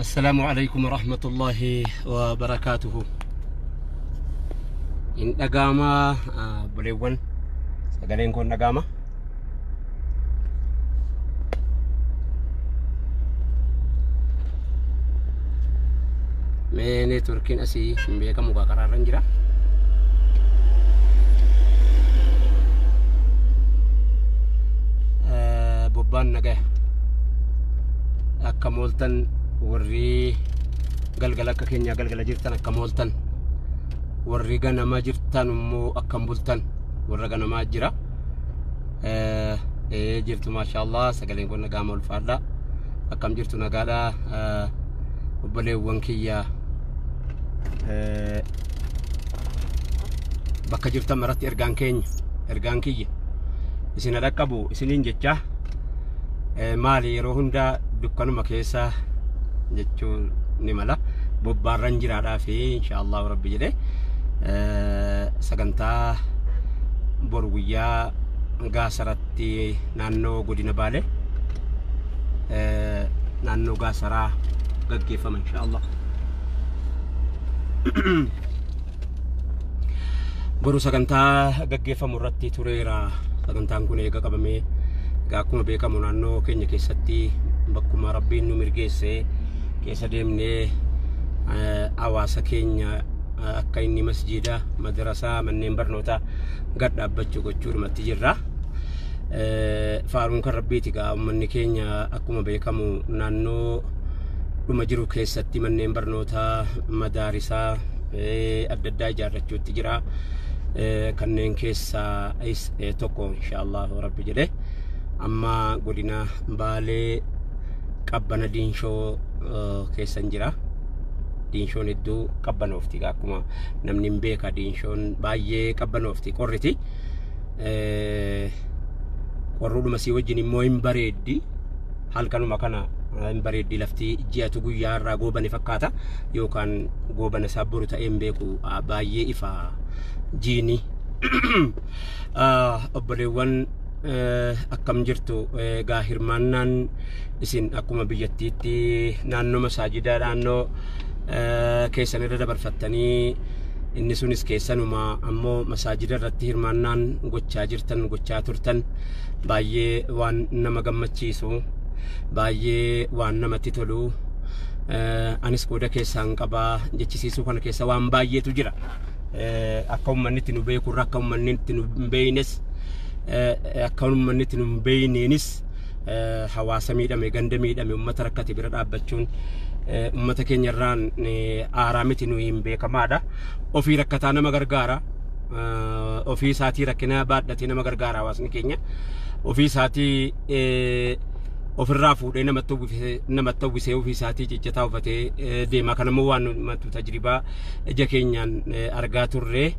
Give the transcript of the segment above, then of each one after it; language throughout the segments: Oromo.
Assalaamu alaikum warahmatullahi wabarakaatuhu. Hin dhaga'amaa obboleewwan, sagaleen kun dhaga'ama. Mee neetworkiin asii hin beekamu gaa karaarra hin jira. Bobbaan nagaya. Akka mooltan warri galgala akka keenyaa galgala jirtan akka mooltan, warri ganama jirtan immoo akkam bultan, warra ganamaa jira. Jirtu maashaallah, sagaleen kun nagaama ulfaadha. Akkam jirtu, nagaadha obboleewwan kiyya, bakka jirtan maratti ergaan keenya, ergaan kiyya isin dhaqqabu isiniin jecha. Maali yeroo hunda dukkanuma keessa jechuun ni mala, bobbaarran jiraadhaa fi inshaallah rabbi jedhe sagantaa boru guyyaa Gaasaratti naannoo godina Baale naannoo Gaasaraa gaggeeffama inshaallah. Boru sagantaa gaggeeffamu irratti tureera. Sagantaan kun eega qabamee egaa akkuma beekamu naannoo keenya keessatti bakkuma rabbiin nu mirgeesse keessa deemnee hawaasa keenya akka inni masjiida, madrasaa, manneen barnootaa gad dhaabbachuu gochuudhumatti jirra. Faaruun kan rabbiiti gaa, uummanni keenya akkuma beekamu naannoo dhuma jiru keessatti manneen barnootaa, madaarisaa adda addaa ijaarrachuutti jira. Kanneen keessaa tokko inshaallah rabbi jedhe amma godina Baalee Qabbana Diinshoo keessan jira. Diinshoon hedduu qabbanoofti, akkuma namni hin beeka, diinshoon baay'ee qabbanoofti, qorriti. Qorruudhuma sii wajjin immoo hin bareeddi. Halkanuma kana hin bareeddi lafti, ji'atu guyyaa irraa goobane fakkaata yookaan goobana isaa boru ta'ee hin beeku, baay'ee ifa jiini. Obboleewwan, akkam jirtu? Egaa hirmaannaan isin akkuma biyyattiitti naannoo masaajidaa naannoo keessan irra dabarfattanii, inni sunis keessanuma, ammoo masaajida irratti hirmaannaan gochaa jirtan, gochaa turtan baay'ee waan nama gammachiisu, baay'ee waan namatti tolu. Anis qooda keessaan qabaa jechisiisuu kana keessa waan baay'eetu jira. Akka uummanni itti nu beekurra akka uummanni itti nu hin beeynes, akka uummanni itti nu hin beeyneenis hawaasa miidhame, ganda miidhame, uummata rakkate bira dhaabbachuun uummata keenya irraan aaraa miti, nu hin beekamaadha. Ofii rakkataa nama gargaara. Ofii isaatii rakkina baadhatee nama gargaara hawaasni keenya. Ofii isaatii ofirraa fuudhee namatti uwwisee ofii isaatii ciccitaa uffatee deema. Kanammoo waan numatu tajribaa ija keenyaan argaa turre.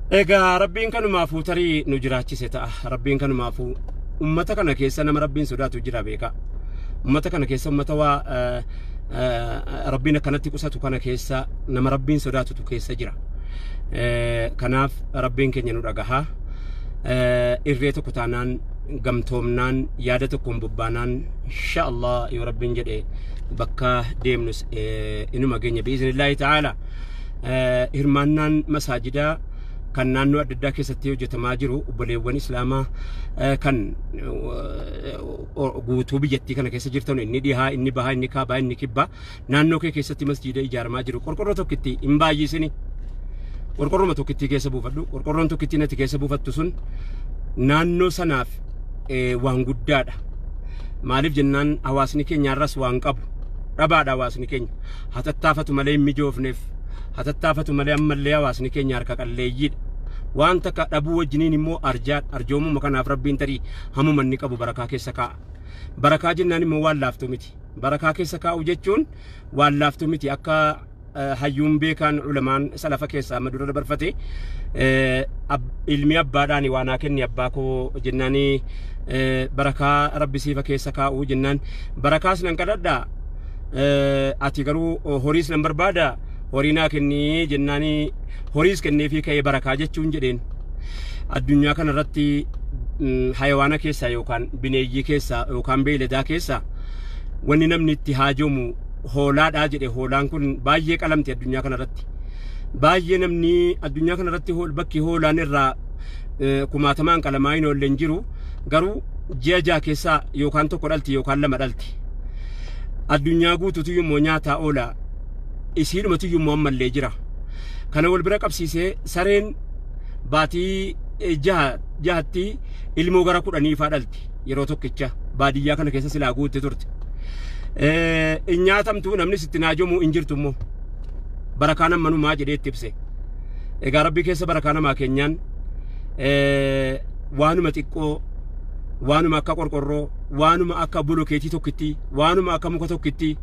Egaa rabbiin kanumaafuu tarii nu jiraachise ta'a. Rabbiin kanumaafuu ummata kana keessa nama rabbiin sodaatu jira beeka. Ummata kana keessa, ummata waa rabbiin akkanatti qusatu kana keessa nama rabbiin sodaatutu keessa jira. Kanaaf rabbiin keenya nu dhagaha. Irree tokko taanaan, gamtoomnaan, yaada tokkoon bobbaanaan, insha Allah yoo rabbiin jedhe bakka deemnus inuma geenya biiznillaahi ta'ala. Hirmaannaan masaajidaa kan naannoo adda addaa keessatti hojjetamaa jiru, obboleewwan islaamaa kan guutuu biyyattii kana keessa jirtan, inni dhihaa, inni bahaa, inni kaabaa, inni kibbaa, naannoo kee keessatti masjiida ijaaramaa jiru qorqorroo tokkitti hin baay'isini. Qorqorroma tokkittii keessa buufadhu. Qorqorroon tokkittiin ati keessa buufattu sun naannoo sanaaf waan guddaadha. Maaliif jennaan hawaasni keenya irras waan qabu dhabaadha hawaasni keenya. Hatattaafatu malee hin mijoofneef. Hatattaafatu malee ammallee hawaasni keenya harka qalleeyyiidha. Waan takka dhabuu wajjiniin immoo arjaadha. Arjoomuma kanaaf rabbiin tarii hamuma inni qabu barakaa keessa kaa'a. Barakaa jennaan immoo waan laaftuu miti. Barakaa keessa kaa'u jechuun waan laaftuu miti. Akka hayyuun beekaan ulamaan salafa keessaa amma dura dabarfate, ilmi abbaadhaan waa naa kenni abbaa koo jennaanii, barakaa rabbi siifa keessa kaa'u jennaan, barakaas nan kadhadhaa, ati garuu horiis nan barbaada, horii naa kennii jennaanii, horiis kenneefii ka'ee barakaa jechuun jedheen. Addunyaa kanarratti hayawaana keessaa yookaan bineeyyii keessaa yookaan beeyladaa keessaa wanni namni itti haajomu Hoolaadhaa jedhe. Hoolaan kun baay'ee qalamte addunyaa kanarratti. Baay'ee namni addunyaa kanarratti bakki hoolaan irraa kumaatamaan qalamaa hin oolle hin jiru. Garuu ji'a 6 keessaa yookaan 1 dhalti yookaan 2 dhalti. Addunyaa guutuutu immoo nyaataa oola. Isiidhumatu immoo ammallee jira. Kana wal bira qabsiisee sareen baatii 6tti ilmoo gara 10 faa dhalti yeroo tokkicha baadiyyaa kana keessa silaa guutte turte. In nyaatamtu namni sitti naajomuu hin jirtu immoo barakaan ammanumaa jedhee itti ibse. Egaa rabbi keessa barakaa namaa keenyaan waanuma xiqqoo, waanuma akka qorqorroo, waanuma akka bolokeetii tokkitti, waanuma akka muka tokkitti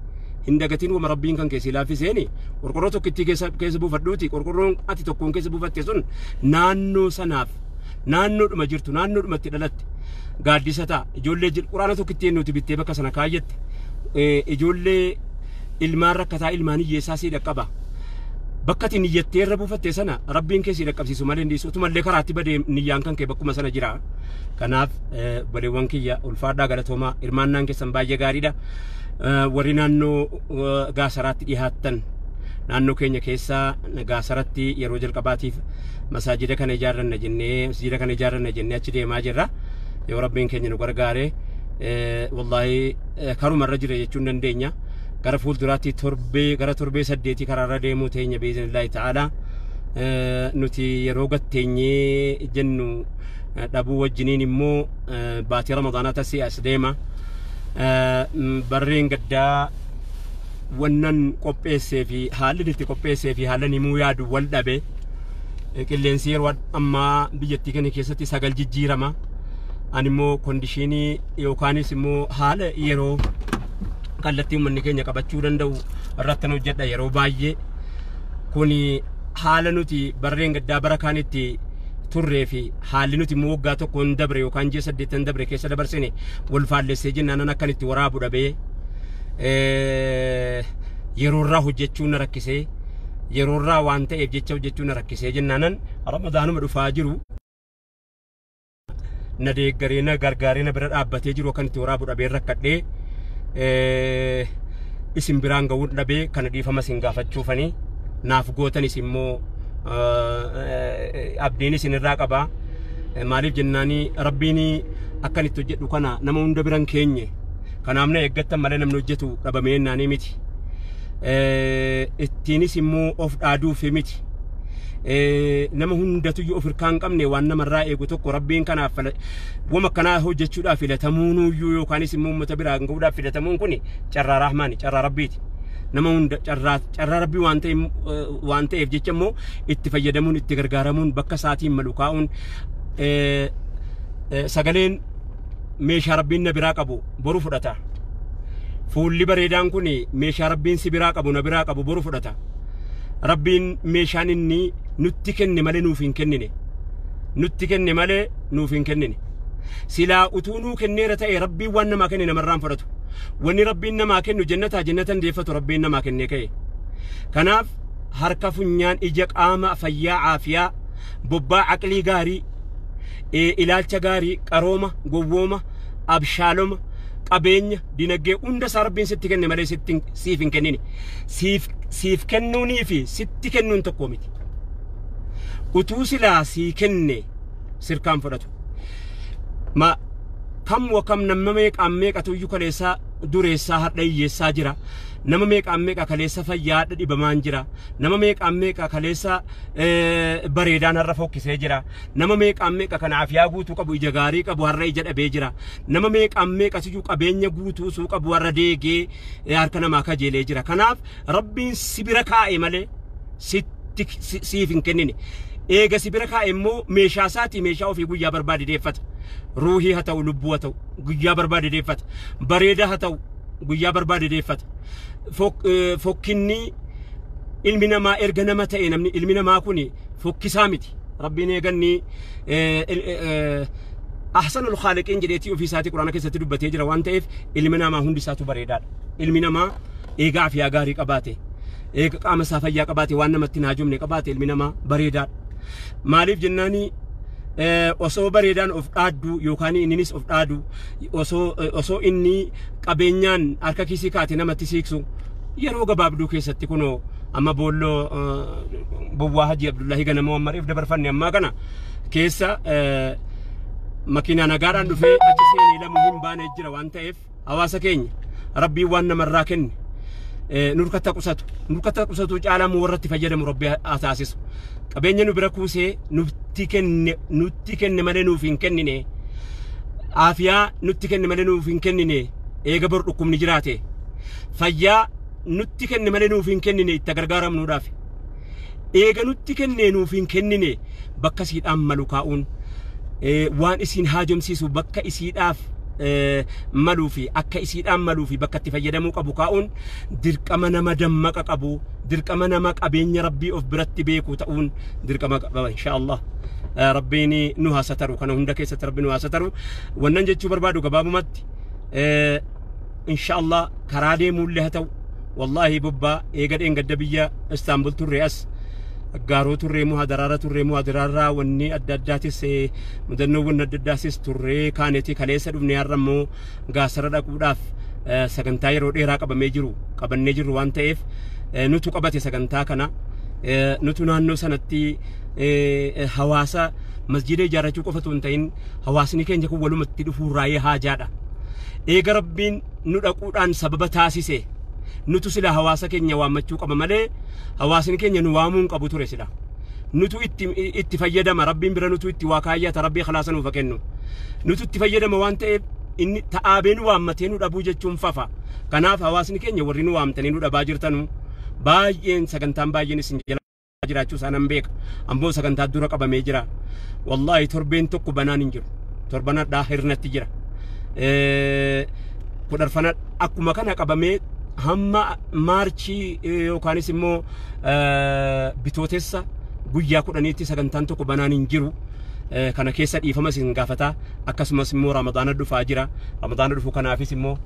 hin dagatiin. Wama rabbiin kan keessi laaffiseeni qorqorroo tokkittii keessa buufadhuuti. Qorqorroon ati tokkoon keessa buufatte sun naannoo sanaaf, naannoodhuma jirtu, naannoodhumatti dhalatte gaaddisa ta'a. Ijoollee quraana tokkittii nuti bittee bakka sana kaayyatte ijoollee ilmaan rakkataa, ilmaan hiyyeessaa sii dhaqqaba. Bakka ati niyyattee irra buufatte sana rabbiin kee sii dhaqqabsiisu malee hin dhiisu. Utumallee karaatti badee niyyaan kan kee bakkuma sana jira. Kanaaf obboleewwan kiyya, ulfaadhaa, galatoomaa. Hirmaannaan keessan baay'ee gaariidha. Warri naannoo gaasaraatti dhihaattan, naannoo keenya keessaa gaasaratti yeroo jalqabaatiif masaajida kana ijaarranna jennee, masjida kana ijaarranna jennee achi deemaa jirra. Yoo rabbiin keenya nu gargaare, wallaahi karuma irra jira jechuun dandeenya. Gara fuulduraatti torbee gara torbee 8 karaarra deemuu teenya biiznillaahi ta'aalaa. Nuti yeroo gatteenyee jennu dhabuu wajjiniin immoo baatii ramadaanaa tasii as deema. Barreen gaddaa wannan qopheessee fi haalli itti qopheessee fi haala himuu yaadu wal dhabe. Qilleensi yeroo ammaa biyyattii kana keessatti 9 jijjiirama. Ani immoo condition yookaanis immoo haala yeroo kallattii uummanni keenya qabachuu danda'u irratti hojjedha yeroo baay'ee. Kuni haala nuti barreen gaddaa bara kaanitti turree fi haalli nuti immoo waggaa tokkoon dabre yookaan ji'a 8 dabre keessa dabarsine wal faallessee jennaan akkan itti waraabu dhabee, yeroo irraa hojjechuu na rakkisee, yeroo irraa waan ta'eef jecha hojjechuu na rakkisee jennaanan ramadaanuma dhufaa jiru na deeggaree, na gargaaree, na bira dhaabbatee jiru akkan itti waraabu dhabee rakkadhee isin biraan ga'uun dhabee. Kana dhiifama isin gaafachuufanii naaf gootanis immoo abdiin isin irraa qaba. Maaliif jennaanii rabbiin akkan itti hojjedhu kana nama hunda biran keenye. Kanaaf na eeggattan malee namni hojjetu dhabamee jennaanii miti. Ittiinis immoo of dhaaduufi miti. Nama hundatuyyuu of hirkaa hin qabne waan namarraa eegu tokko rabbiin kanaaf wama akkanaa hojjechuudhaaf filatamuunuyyuu yookaanis immoo uummata biraa gahuudhaaf filatamuun kun carraa rahmaani, carraa rabbiiti. Nama hunda carraa rabbii waan ta'eef jecha immoo itti fayyadamuun, itti gargaaramuun, bakka isaatiin malu kaa'uun, sagaleen meeshaa rabbiin na biraa qabu boru fudhata. Fuulli bareedaan kun meeshaa rabbiin si biraa qabu, na biraa qabu boru fudhata. Rabbiin meeshaan inni nutti kenne malee nuuf hin kennine. Nutti kenne malee nuuf hin kennine. Silaa utuu nuu kenneera ta'e rabbiin waan namaa kenne namarraan fudhatu. Wanni rabbiin namaa kennu jannataa jannatan deeffatu rabbiin namaa kennee ka'e. Kanaaf harka, funyaan, ija, qaama fayyaa, caafiyaa, bobbaa, aqlii gaarii, ilaalcha gaarii, qarooma, gowwooma, abshaaloma, qabeenya, dinagdee hunda isaa rabbiin sitti kenne malee sitti siif hin kennine. Siif kennuunii fi sitti kennuun tokko miti. Utuu silaa sii kenne sirkaan fudhatu. Ma kam wa kam nama meeqaan meeqatu iyyuu kaleessaa dureessaa har'a hiyyeessaa jira. Nama meeqaan meeqa kaleessa fayyaa har'a dhibamaan jira. Nama meeqaan meeqa kaleessa bareedaan har'a fokkisee jira. Nama meeqaan meeqa kan afiyaa guutuu qabu, ija gaarii qabu har'a ija dhabee jira. Nama meeqaan meeqatu iyyuu qabeenya guutuu suu qabu har'a deegee harka namaa kajeelee jira. Kanaaf rabbiin si bira kaa'e malee sitti siif hin kennine. Eega si bira kaa'e immoo meeshaa isaatii meeshaa ofii guyyaa barbaade deeffata. Ruuhii haa ta'u, lubbuu haa ta'u, guyyaa barbaade deeffata. Bareeda haa ta'u, guyyaa barbaade deeffata. Fokkinni ilmi namaa erga nama ta'e namni ilmi namaa kun fokkisaa miti. Rabbiin eeganni ahsanul khaaliqiin jedheetii ofii isaatii quraana keessatti dubbatee jira waan ta'eef ilmi namaa hundi isaatu bareedaadha. Ilmi namaa eegaa afiyaa gaarii qabaate, eega qaama isaa fayyaa qabaate, waan namatti hin haajomne qabaate ilmi namaa bareedaadha. Maaliif jennaanii osoo bareedaan of dhaaddu yookaan inninis of dhaadu, osoo inni qabeenyaan harka kiisii kaate namatti siiqsu Yeroo gabaabduu keessatti kunoo amma boolloo bowwaa Hajii Abdullahi Ganamoo amma reef dabarfanne ammaa kana keessa makiinaa nagaadhaan dhufee achi seenee lamuu hin baane jira waan ta'eef, hawaasa keenya Rabbiin waan namarraa kenne nurkatti qusatu, nurkatti qusatu caalaa mu warratti fayyadamu Rabbi haa taasisu. Qabeenya nu bira kuusee nutti kenne, nutti kenne malee nuuf hin kennine. Aafiyaa nutti kenne malee nuuf hin kennine. Eega bor dhukkubni jiraate, fayyaa nutti kenne malee nuuf hin kennine itti gargaaramnuudhaaf. Eega nutti kenne nuuf hin kennine, bakka isiidhaan malu kaa'uun, waan isiin haajomsiisu bakka isiidhaaf maluu fi akka isiidhaan maluu fi bakka itti fayyadamuu qabu kaa'uun dirqama nama dammaqa qabu, dirqama nama qabeenya Rabbii of biratti beeku ta'uun dirqama qaba. Insha Allah Rabbiin nu haa sataru. Kana hunda keessatti Rabbi nu haa sataru. Wannan jechuu barbaadu gabaabumatti, insha Allah karaa deemuullee haa ta'u, wallaahi bobbaa eega dheengadda biyya Istaanbul turre, as gaaroo turree moo hadaraara turree moo hadaraarraa wanni adda addaatis, mudannoowwan adda addaatis turree kaaneeti kaleessa dhufne. Har'a immoo Gaasara dhaquudhaaf sagantaa yeroo dheeraa qabamee jiru qabannee jirru waan ta'eef, nutu qabate sagantaa kana. Nutu naannoo sanatti hawaasa masjida ijaarrachuu qofa otoo hin ta'in, hawaasni keenya kun walumatti dhufuu raayee haajaadha. Eega Rabbiin nu dhaquudhaan sababa taasise, nutu sila hawaasa keenya waammachuu qaba malee hawaasni keenya nu waamuu hin qabu ture sila. Nutu itti fayyadama. Rabbiin bira nutu itti waa kaayyata. Rabbii khalaasa nuuf kennu. Nutu itti fayyadama waan ta'eef, inni ta'aabee nu waammatee nu dhabuu jechuun fafa. Kanaaf hawaasni keenya warri nu waamtanii nu dhabaa jirtanu baay'een, sagantaan baay'een isin jala jiraachuu isaa nan beeka. Ammoo sagantaa dura qabamee jira. Wallaahi torbeen tokko banaan hin jiru. Torban hadhaa hirnatti jira. Kudharfana akkuma kana qabamee hamma Maarchii yookaanis immoo Bitootessa guyyaa 10tti sagantaan tokko banaan hin jiru. Kana keessa dhiifama isin gaafata. Akkasumas immoo Ramadaana dhufaa jira. Ramadaana dhufu kanaafis immoo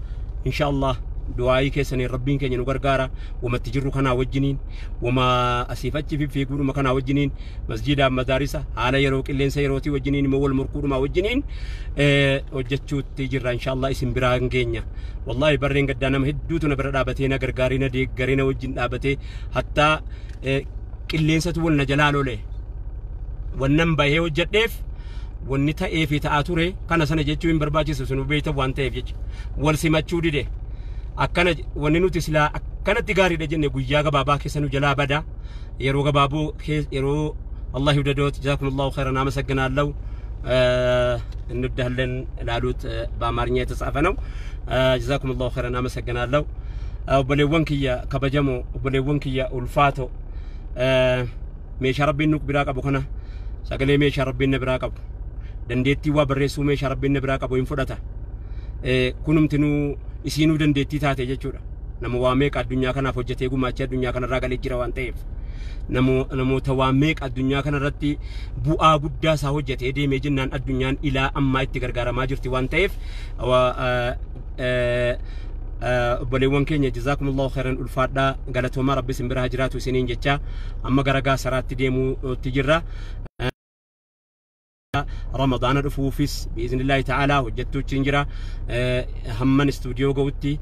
insha Allah du'aayii keessaniin Rabbiin keenya nu gargaara. Wamatti jirru kanaa wajjiniin, wama asiif achi fiffiiguudhuma kanaa wajjiniin, masjiidaaf madaarisa haala yeroo qilleensa yerootii wajjiniin immoo wal morkuudhuma wajjiniin hojjechuutti jirra. Insha Allah isin biraa hin geenya. Wallaahi barreen gaddaa nama hedduutu na bira dhaabatee, na gargaaree, na deeggaree, na wajjin dhaabatee, hattaa qilleensatu wal na jalaa lole. Wannan bahee hojjedheef wanni ta'ee fi ta'aa ture kana sana jechuu hin barbaachisu, sunuu beektan waan ta'eef jecha. Wal simachuu dide. Akkana wanni nuti silaa akkanatti gaariidha jenne guyyaa gabaabaa keessa nu jalaa bada. Yeroo gabaaboo yeroo አላህ ይውደዶት። ጀዛኩም ላሁ ኸይረን፣ አመሰግናለሁ። እንወዳለን ላሉት በአማርኛ የተጻፈ ነው። ጀዛኩም ላሁ ኸይረን፣ አመሰግናለሁ። Obboleewwan kiyya kabajamoo, obboleewwan kiyya ulfaato, meeshaa Rabbiin nu biraa qabu kana, sagalee meeshaa Rabbiin na biraa qabu, dandeettii waa barreessuu meeshaa Rabbiin na biraa qabu hin fudhata. Kunumtinuu isiinuu dandeettii taate jechuudha. Nama waa meeqa addunyaa kanaaf hojjetee gumaachee addunyaa kanarraa galee jira waan ta'eef, namoota waa meeqa addunyaa kanarratti bu'aa guddaa isaa hojjetee deemee jennaan addunyaan ilaa ammaa itti gargaaramaa jirti waan ta'eef, obboleewwan keenya jazaakumullahu khairan, ulfaadhaa, galatoomaa, Rabbi isin bira haa jiraatu isiniin jecha amma gara Gaasaraatti deemuutti jirra. Ramadaana dhufuufis biiznillaahi ta'aalaa hojjettuuchi hin jira. Hamman istuudiyoo ga'utti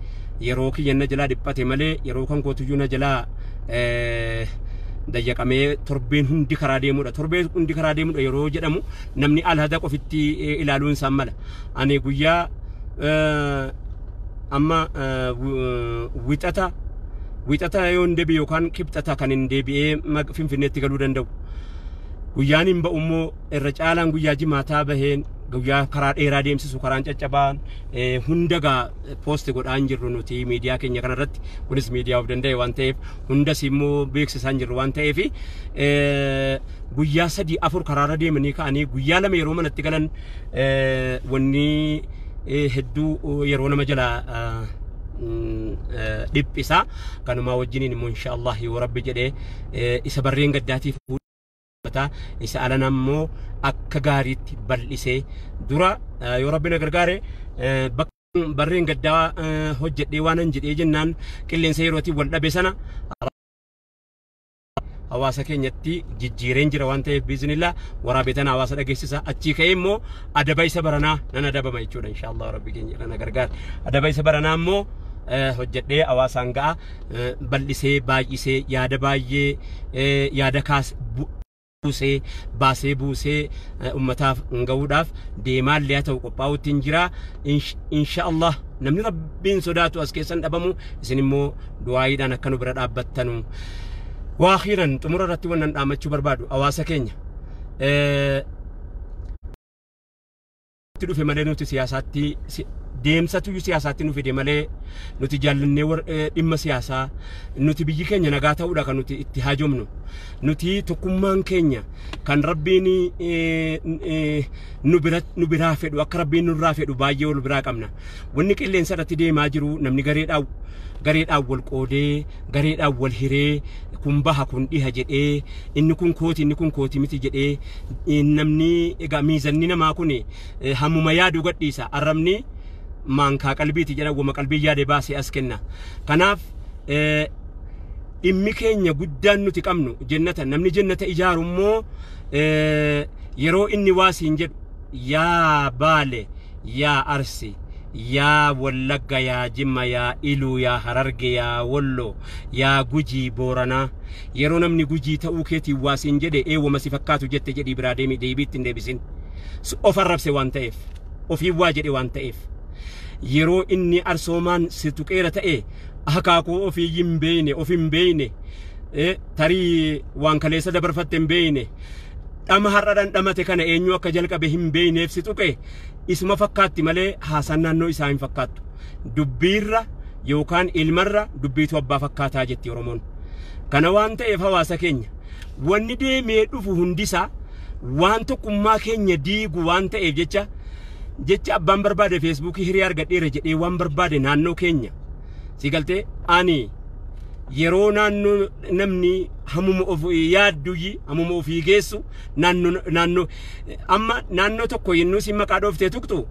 yeroo kiyya na jalaa dhiphate malee, yeroo kan kootuyyuu na jalaa dayyaqamee torbeen hundi karaa deemudha. Torbeen hundi karaa deemudha yeroo jedhamu namni alhada qofitti ilaaluun isaan mala. Ani guyyaa amma wixata yoo hin deebi'e yookaan Kibxata kan hin deebi'ee Finfinneetti galuu danda'u. Guyyaan hin ba'u immoo irra caalaan guyyaa Jimaataa baheen, guyyaa karaa dheeraa deemsisu, karaan caccabaan hunda gaa post godhaa hin jirru nuti miidiyaa keenya kanarratti. Kunis miidiyaa of danda'e waan ta'eef, hundas immoo beeksisaa hin jirru waan ta'eef, guyyaa sadii afur karaarra deemanii ka'anii guyyaa 2 yeroo manatti galan wanni hedduu yeroo nama jalaa dhiphisa. Kanumaa wajjiniin immoo insha Allah yoo Rabbi jedhee isa barreen gaddaatiif isa alana immoo akka gaariitti bal'isee dura yoo Rabbi na gargaare, bakka barreen gaddaa hojjedhee waan hin jedhee jennaan qilleensa yerootiin wal dhabe sana hawaasa keenyatti jijjiireen jira waan ta'eef, biiznillah waraabetan hawaasa dhageessisa. Achii ka'ee immoo adaba isa baranaa nan adabama jechuudha. Insha Allah Rabbi keenya na gargaara. Adaba isa baranaa immoo Hojjedhee hawaasaan ga'a, bal'isee baay'isee yaada baay'ee yaada kaas buusee baasee buusee ummataaf gahuudhaaf deemaallee haa ta'u qophaa'uutti hin jira. Insha Allah namni Rabbiin sodaatu as keessan dhabamu, isin immoo du'aayiidhaan akka nu bira dhaabbattanu. Waakhiiran xumura irratti wannan dhaammachuu barbaadu hawaasa keenya. Itti dhufe malee nuti siyaasaatti deemsatu siyaasaatti nu fide malee nuti jaallannee dhimma siyaasaa nuti biyyi keenya nagaa ta'uudha kan nuti itti haajomnu. Nuti tokkummaan keenya kan Rabbiin nu biraa fedhu, akka Rabbiin nurraa fedhu baay'ee wal biraa qabna. Wanni qilleensa irratti deemaa jiru namni gareedhaan gareedhaan wal qoodee, gareedhaan wal hiree, kun baha kun dhiha jedhee, inni kun kooti inni kun kooti miti jedhee, namni egaa miizanni namaa kun hammuma yaadu gadhiisa. Arrabni maankaa qalbiiti jedha, wama qalbii yaade baasee as kenna. Kanaaf dhimmi keenya guddaan nuti qabnu jennata. Namni jennata ijaaru immoo yeroo inni waasiin jedhu, yaa Baale, yaa Arsi, yaa Wallagga, yaa Jimma, yaa Iluu, yaa Hararge, yaa Wollo, yaa Gujii, Booranaa, yeroo namni Gujii ta'uu keetiin waasiin jedhe, eewwama si fakkaatu jette jedhii biraa deemi, deebii ittiin deebisin. Of arrabse waan ta'eef, ofii waa jedhe waan ta'eef. Yeroo inni arsoomaan si tuqeera ta'e, akaakuu ofii hin beeyne, of hin beeyne, tarii waan kaleessa dabarfatte hin beeyne, dhama har'a dhandhamate kana eenyu akka jalqabe hin beeyneef si tuqe, isuma fakkaatti malee haasaan naannoo isaa hin fakkaattu. Dubbiirra yookaan ilmarra dubbiitu abbaa fakkaataa jetti Oromoon. Kana waan ta'eef hawaasa keenya, wanni deemee dhufu hundisaa waan tokkummaa keenya diigu waan ta'eef jecha jecha abbaan barbaade Feesbuukii hiriyaa argadheera jedhee waan barbaade naannoo keenya si galtee, ani yeroo naannoo namni hamuma of yaadduyyi hamuma ofii geessu, naannoo naannoo amma naannoo tokko yennuu si maqaa dhooftee tuqxu,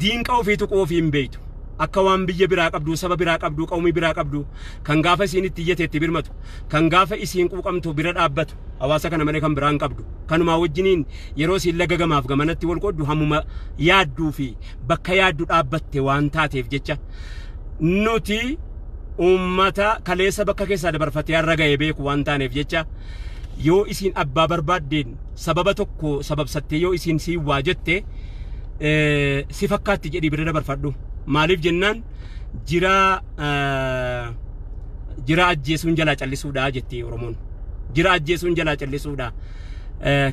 diinqa ofii tuquu ofii hin beeytu. Akka waan biyya biraa qabdu, saba biraa qabdu, qawmii biraa qabdu, kan gaafa isiin itti iyyate itti birmatu, kan gaafa isiin quuqamtu bira dhaabbatu, hawaasa kana malee kan biraa hin qabdu. Kanumaa wajjiniin yeroo isiin laga gamaaf gamanatti wal qooddu, hamuma yaadduu fi bakka yaaddu dhaabbatte waan taateef jecha, nuti uummata kaleessa bakka keessaa dabarfatee har'a ga'e beeku waan taaneef jecha, yoo isiin abbaa barbaaddeen sababa tokko sababsattee yoo isiin siin waa jette, si fakkaatti jedhii bira dabarfadhu. Maaliif jennaan, jira jira ajjeesuun jalaa callisuudha jetti Oromoon. Jira ajjeesuun jalaa callisuudha.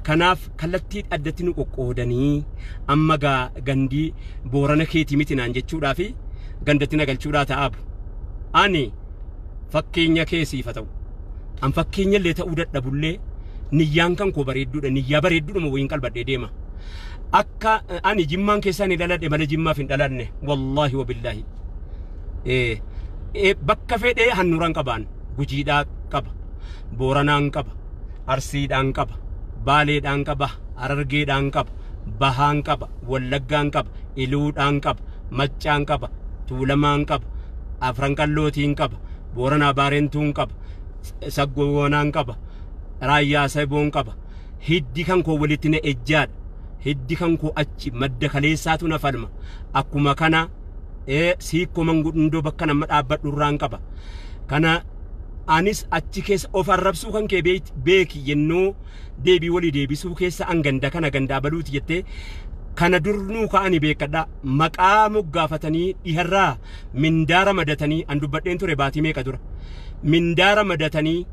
Kanaaf kallattii addatti nu qoqqoodanii amma gaa gandii Boorana keetii miti naan jechuudhaa fi gandatti na galchuudhaa ta'aabu. Ani fakkeenya keessiif haa ta'u. An fakkeenya illee ta'uu dadhabullee niyyaan kan koo bareedduudha. Niyyaa bareedduudhuma wayiin qalbadhee deema. Akka ani Jimmaan keessaa ni dhaladhe malee Jimmaaf hin dhalanne. Wallaahi wabillaahi. Bakka fedhee handhuuraan qabaan. Gujiidhaa qaba. Booranaan qaba. Arsiidhaan qaba. Baaleedhaan qaba. Harargeedhaan qaba. Bahaan qaba. Wallaggaan qaba. Iluudhaan qaba. Maccaan qaba. Tuulamaan qaba. Afran Qallootiin qaba. Booranaa Baareentuun qaba. Saggoonaan qaba. Raayyaa Saboon qaba. Hiddi kan koo walitti na ejjaadha. Hiddi kan koo achi madda kaleessaatu na falma. Akkuma kana siikkoo mangudundoo bakka nama dhaabbadhu irraan qaba. Kana anis achi keessa of arrabsuu kan kee beeki, yennoo deebii walii deebisuu keessa an ganda kana gandaa baluuti jettee kana durnuu ka'anii beekadha. Maqaa moggaafatanii dhiharraa mindaara madatanii, an dubbadheen ture baatii meeqa dura. Mindaara madatanii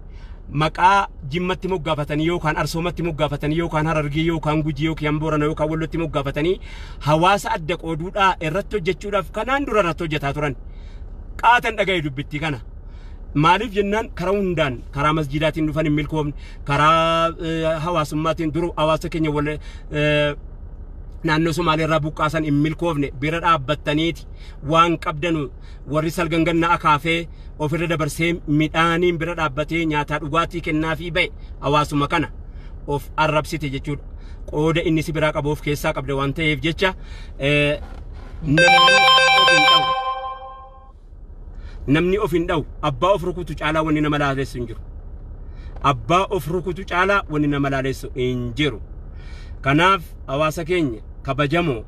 maqaa Jimmatti moggaafatanii yookaan Arsoomatti moggaafatanii yookaan Harargee yookaan Gujii yookaan Boorana yookaan Wallotti moggaafatanii hawaasa adda qooduudhaa irratti hojjechuudhaaf kanaan dura irratti hojjetaa turan. Qaatan dhagaye dubbittii kana. Maaliif jennaan, karaa hundaan karaa masjiidaatiin dhufan hin milkoofne, karaa hawaasummaatiin duru hawaasa keenya wal naannoo Somaaliirraa buqqaasan hin milkoofne. Bira dhaabbattaniiti waan qabdanu warri salgan ganna akaafee ofirra dabarsee midhaaniin bira dhaabbatee nyaataa dhugaatii kennaafii ba'e hawaasuma kana of arrabsite jechuudha. Qooda inni si biraa qabu of keessaa qabda waan ta'eef jecha, namni of hin dha'u. Namni of hin dha'u. Abbaa of rukutu caalaa wanni nama laalessu hin jiru. Abbaa of rukutu caalaa wanni nama laalessu hin jiru. Kanaaf hawaasa keenya kabajamoo,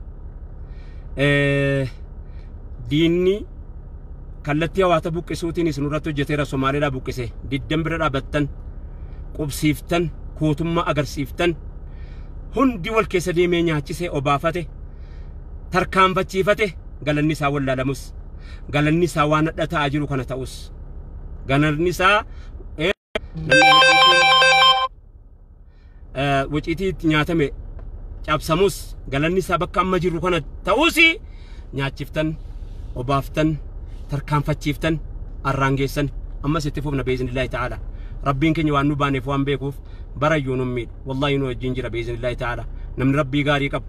diinni Kallattii hawaasa buqqisuutiinis nurratti hojjeteera. Somaaliidhaa buqqise diddan bira dhaabattan, qubsiiftan, kootummaa agarsiiftan, hundi wal keessa deemee nyaachisee, obaafate, tarkaanfachiifate. Galanni isaa wallaalamus, galanni isaa waan hadha ta'aa jiru kana ta'us, galanni isaa waciitii itti nyaatame cabsamus, galanni isaa bakka amma jirru kana ta'us, nyaachiftan, obaaftan, tarkaanfachiiftan, arraangeessan. Ammas itti fufna bi'iznillaahi ta'ala. Rabbiin keenya waan nu baaneef waan beekuuf barayyuu nu miidhu, wallaahi nu wajjin jira bi'iznillaahi ta'ala. Namni rabbii gaarii qabu,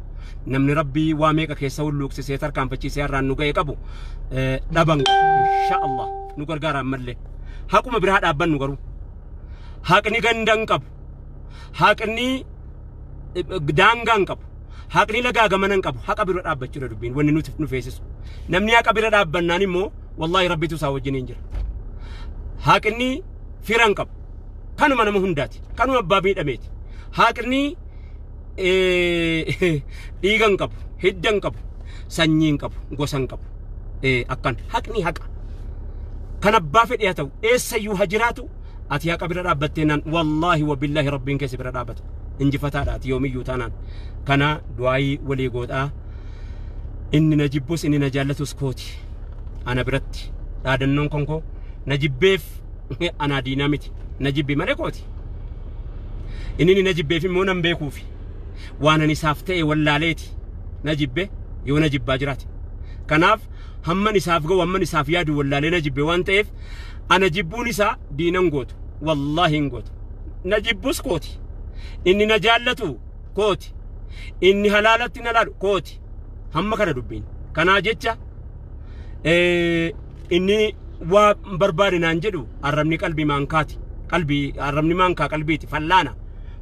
namni rabbii waa meeqa keessa hulluuqsisee tarkaanfachiisee har'aan nu ga'e qabu dhaban, insha Allah nu gargaara. Ammallee haquma biraa dhaabbannu, garuu haqni ganda hin qabu, haqni daangaa hin qabu, haqni lagaa gamana hin qabu. Haqa bira dhaabbachuudha dubbiin wanni nuti nu feesisu. Namni haqa bira dhaabbannaan immoo wallaahi rabbitu isaa wajjin hin jira. Haqni fira hin qabu, kanuma nama hundaati, kanuma abbaa miidhameeti. Haqni dhiiga hin qabu, hidda hin qabu, sanyii hin qabu, gosa hin qabu. Akkan haqni haqa kan abbaa fedhe haa ta'u, eessayyuu haa jiraatu, ati haqa bira dhaabbattee naan, wallaahi wabillaahi rabbiin keessa bira dhaabbata, injifataadha ati yoomiyyuu taanaan. Kana du'aayii walii godhaa. Inni na jibbus, inni na jaallatus kooti. Ana biratti dhaadannoon konkoo na jibbeef anaa diinaa miti, na jibbi malee kooti. Inni na jibbeef immoo nan beekuufi waan ani isaaf ta'e wallaaleeti na jibbe yoo na jibbaa jiraate. Kanaaf hamman isaaf ga'u, hamman isaaf yaadu wallaalee na jibbe waan ta'eef, ana jibbuun isaa diinan gootu, wallaahi hin gootu. Na jibbus kooti, inni na jaallatu kooti, inni halaalatti na laalu kooti. Hamma kana dubbiin. Kanaa jecha inni waa barbaade naan jedhu, arrabni qalbii maankaati, qalbii arrabni maankaa qalbiiti fallaana.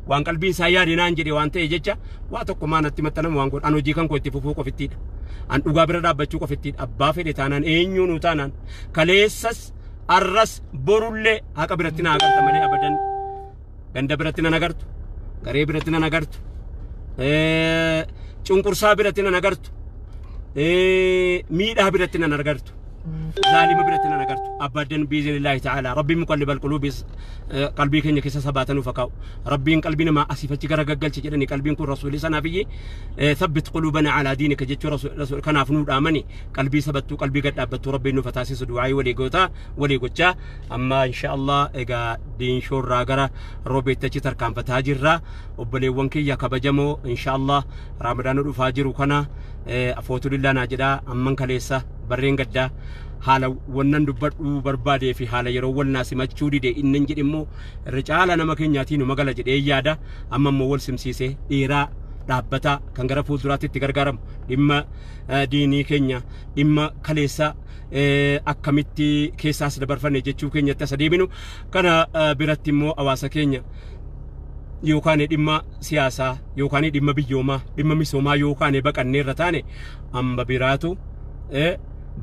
Waan qalbiin isaa yaade naan jedhe waan ta'e jecha waa tokko maa natti maxxanamu waan godhu? An hojii kan koo itti fufuu qofittiidha, an dhugaa bira dhaabbachuu qofittiidha. Abbaa fedhe taanaan, eenyuun taanaan, kaleessas, arras, borullee haqa biratti na agarta malee abadan ganda biratti nan agartu, garee biratti nan agartu, cunqursaa biratti nan agartu, miidhaa biratti nan agartu, zaalima biratti nan agartu abadan biiznillaahi ta'ala. Rabbiin muqallibal quluubis qalbii keenya keessa sabaatanuuf haa kaa'u. Rabbiin qalbii namaa asiif achi gara gaggalche jedhani. Qalbiin kun rasuulli sanaafiyyi "Thabbit quluubana alaa diinika" jechuu rasuul kanaaf nuu dhaamani. Qalbii sabattuu, qalbii gad dhaabbattuu rabbiin nuuf haa taasisu. Du'aayii walii gootaa walii gochaa. Amma insha Allah egaa diinshoorraa gara roobeetti achi tarkaanfataa jirra. Obboleewwan kiyya kabajamoo, insha Allah Raamadaana dhufaa jiru kana afootulillaa naa jedhaa. Amman kaleessa barreen gaddaa haala wannan dubbadhuu barbaadee fi haala yeroo wal naa simachuu dide innan jedhe immoo irra caala nama keenyaatiin nu magala jedhee yaada. Amma immoo wal simsiisee dheeraa dhaabbataa kan gara fuulduraatti itti gargaaramu, dhimma diinii keenya, dhimma kaleessa akkamitti keessaas dabarfanne jechuu keenyatti asa deebinu. Kana biratti immoo hawaasa keenya yookaan dhimma siyaasaa yookaan dhimma biyyoomaa, dhimma misoomaa yookaan baqannee irra taane amba biraatu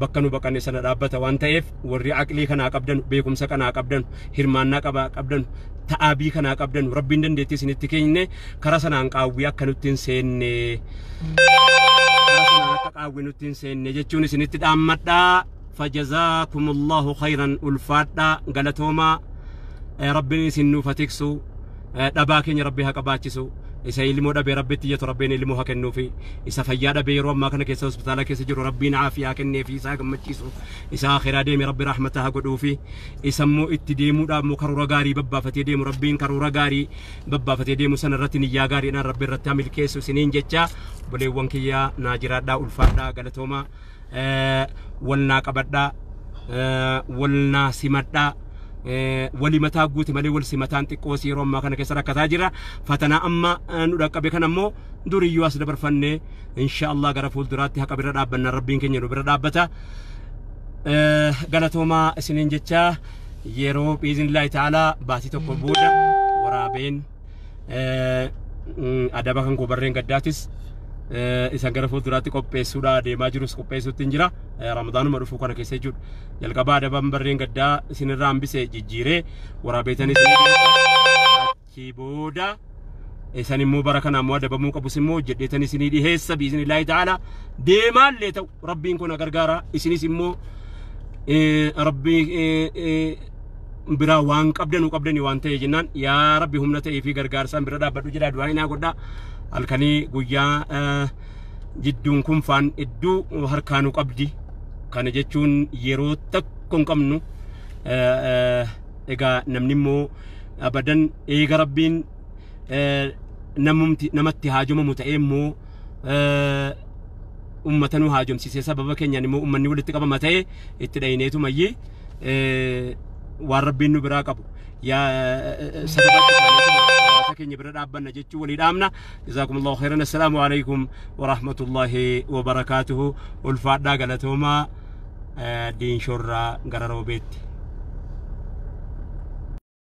bakka nu baqanne sana dhaabbata waan ta'eef, warri aqlii kanaa qabdan, beekumsa kanaa qabdan, hirmaannaa qabaa qabdan, ta'aabii kanaa qabdan, rabbiin dandeettii isinitti kenne, karaa sanaan qaawwii akka nutti hin seenne, karaa sanaan akka qaawwii nutti hin seenne jechuun isinitti dhaammadhaa. فجزاكم الله خيرا. Ulfaadhaa, galatoomaa. Rabbiin isin nuuf haa tiksu. Dhabaa keenya rabbi haa qabaachisu. Isa ilmoo dhabee rabbitti iyyatu rabbiin ilmoo haa kennuufi. Isa fayyaa dhabee yeroo ammaa kana keessa hospitaala keessa jiru rabbiin aafiyaa kenneefi isaa gammachiisu. Isa akhiraa deeme rabbi rahmata haa godhuufi. Isa immoo itti deemuudhaaf immoo karoora gaarii babbaafatee deemu, rabbiin karoora gaarii babbaafatee deemu sana irratti niyyaa gaariidhaan rabbi irratti haa milkeessu isiniin jecha. Obboleewwan kiyyaa, naa jiraadhaa, ulfaadhaa, galatoomaa. Wal naa qabadhaa, wal naa simadhaa. Wali mataa guute malee wal simataan xiqqoos yeroo ammaa kana keessa rakkataa jira. Fatanaa amma nu dhaqqabe kana immoo duriyyuu as dabarfannee, insha Allah gara fuulduraatti haqa bira dhaabbannaa rabbiin keenya nu bira dhaabbata. Galatoomaa isiniin jecha. Yeroo biiznillaahi ta'aalaa baatii tokko booda waraabeen adaba kan koo barreen gaddaatis isan gara fuulduraatti qopheessuudha deemaa jirus qopheessuutti hin jira. Ramadaanuma dhufuu kana keessa jechuudha. Jalqabaa adaban barreen gaddaa isinirraa hambise jijjiiree waraabeetan isinii dhiyeessa. Achii booda isan immoo bara kana immoo adabamuu qabus immoo hojjedheetan isinii dhiheessa biiznillaahi ta'ala. Deemaallee ta'u rabbiin kun gargaara. Isinis immoo Rabbi biraa waan qabdanu qabdani waan ta'e jennaan, yaa Rabbi humna ta'ee fi gargaarsaan bira dhaabbadhu jedhaa du'aa inaa godhaa. Halkanii guyyaa jidduun kun faan hedduu harkaanuu qabdi. Kana jechuun yeroo tokko hin qabnu. Egaa namni immoo abadan eega Rabbiin namumti namatti haajomamu ta'ee immoo ummata nu haajomsiisee, sababa keenyaan immoo ummanni walitti qabama ta'e itti dhayineetu mayyee waan Rabbiin nu biraa qabu yaa sababa hawaasa keenya bira dhaabbanna jechuu walii dhaamna. Jazaakumullahu khairan. Assalaamu alaikum wa rahmatullahi wa barakaatuhu. Ulfaadhaa, galatoomaa. Diinshorraa gara Roobeetti.